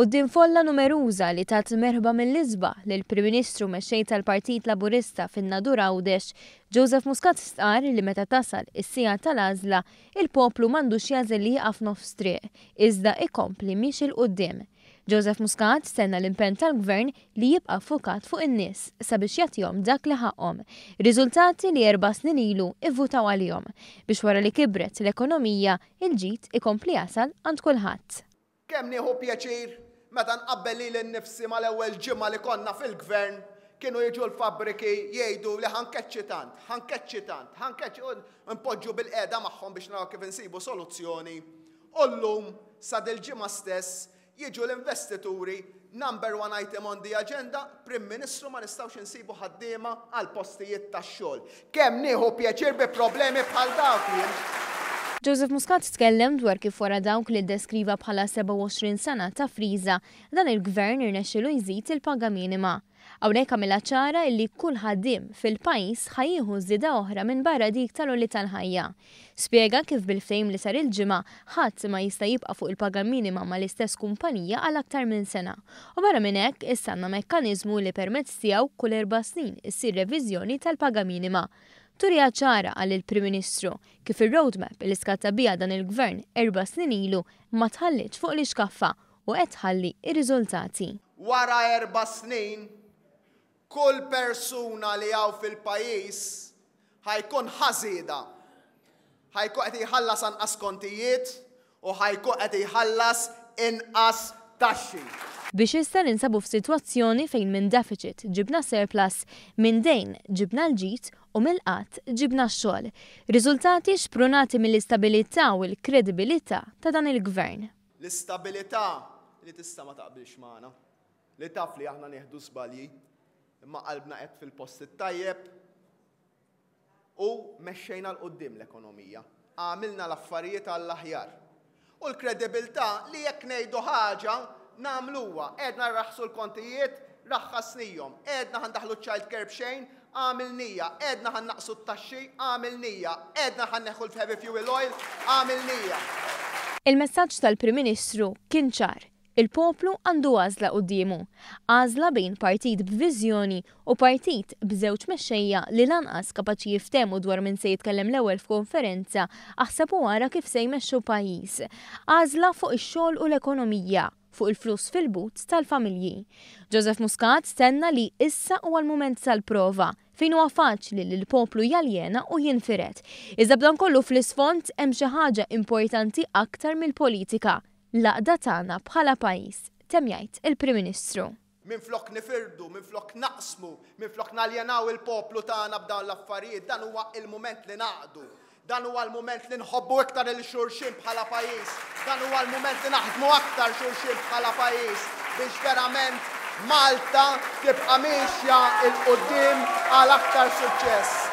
Quddiem folla numeruża li tat merħba mill-isbaħ lill-Prim Ministru Mexxej tal-Partit Laburista fin-Nadur Għawdex, Joseph Muscat stqarr li meta tasal is-siegħa tal-għażla, il-poplu m'għandux jagħżel li jieqaf nofs triq, iżda ikompli miexi 'l quddiem. Joseph Muscat tenna l-impenn tal-Gvern li jibqa' ffukat fuq in-nies sabiex jagħtihom dak li ħaqqhom, riżultati li erba' snin ilu ivvutaw għalihom, biex wara li kibret l-ekonomija, il-ġid ikompli jasal għand kulħadd. Kemm nieħu pjaċir meta nqabbel lili nnifsi mal-ewwel ġimgħa li konna fil-Gvern, kienu jiġu l-fabbriki jgħidu li ħa nkeċċi tant, ħa nkeċċi tant, ħa nkeċċi u npoġġu bilqiegħda magħhom biex naraw kif insibu soluzzjoni. U llum, sa dil-ġimgħa stess, jiġu l-investituri, number one item on the agenda, Prim Ministru ma nistgħux insibu ħaddiema għall-postijiet tax-xogħol. Kemm nieħu pjaċir bi problemi bħal dawk jien! Joseph Muscat tkellem dwar kif wara dawk li ddeskriva bħala 27 sena ta' friża, dan il-Gvern irnexxielu jżid il-paga minima. Hawnhekk għamilha ċara illi kull ħaddiem fil-pajjiż ħa jieħu żieda oħra minbarra dik tal-għoli tal-ħajja. Spjega kif bil-ftehim li sar il-Ġimgħa, ħadd ma jista' jibqa' fuq il-paga minima mal-istess kumpanija għal aktar minn sena. U barra minn hekk, issa għandna mekkaniżmu li permezz tiegħu kull erba' snin issir reviżjoni tal-paga minima. Turija ċara, qal il-Prim Ministru, kif ir-roadmap li skatta biha dan il-Gvern erba' snin ilu ma tħallietx fuq l-ixkaffa u qed tħalli r-riżultati. Wara erba' snin, kull persuna li hawn fil-pajjiż ħa jkun ħa żieda. Ħa jkun qed jħallas anqas kontijiet u ħa jkun qed jħallas inqas taxxi. Biex issa ninsabu f'sitwazzjoni fejn minn deficit ġibna surplus, minn dejn ġibna l-ġid u mill-qgħad ġibna x-xogħol. Riżultati xprunati mill-istabilità u l-kredibilità ta' dan il-Gvern. L-istabilità li tista' ma taqbilx magħna, li taf li aħna nieħdu żbalji, imma qalbna qed fil-post it-tajjeb u mexxejna 'l quddiem l-ekonomija. Għamilna l-affarijiet għall-aħjar. U l-kredibilità li jekk ngħidu ħaġa nagħmluha. Għedna nraħħsu l-kontijiet, raħħasnihom. Għedna ħa ndaħħlu ċ-child care b'xejn, għamilnija. Għedna ħa nnaqqsu t-taxxi, għamilnija. Għedna ħa nneħħu l-heavy fuel oil, għamilnija. Il-messaġġ tal-Prim Ministru kien ċar, il-poplu għandu għażla quddiemu. Għażla bejn partit b'viżjoni u partit b'żewġ mexxejja li lanqas kapaċi jiftehmu dwar min se jitkellem l-ewwel f'konferenza aħseb u ara kif se jmexxu pajjiż. Għażla fuq ix-xogħol u l-ekonomija, fuq il-flus fil-but tal-familji. Joseph Muscat tenna li issa huwa l-mument tal-prova, fejn huwa faċli li l-poplu jaljena u jinfired. Iżda b'dan kollu fl-isfond hemm xi ħaġa importanti aktar mill-politika, l-għaqda tagħna bħala pajjiż, temm jgħid il-Prim Ministru. Minflok nifirdu, minflok naqsmu, minflok naljenaw il-poplu tagħna b'dawn l-affarijiet, dan huwa il-mument li naqdu. Dan huwa l-mument li nħobbu iktar lil xulxin bħala pajjiż. Dan huwa l-mument li naħdmu aktar xulxin bħala pajjiż biex verament Malta tibqa' miexja 'l quddiem għal aktar suċċess.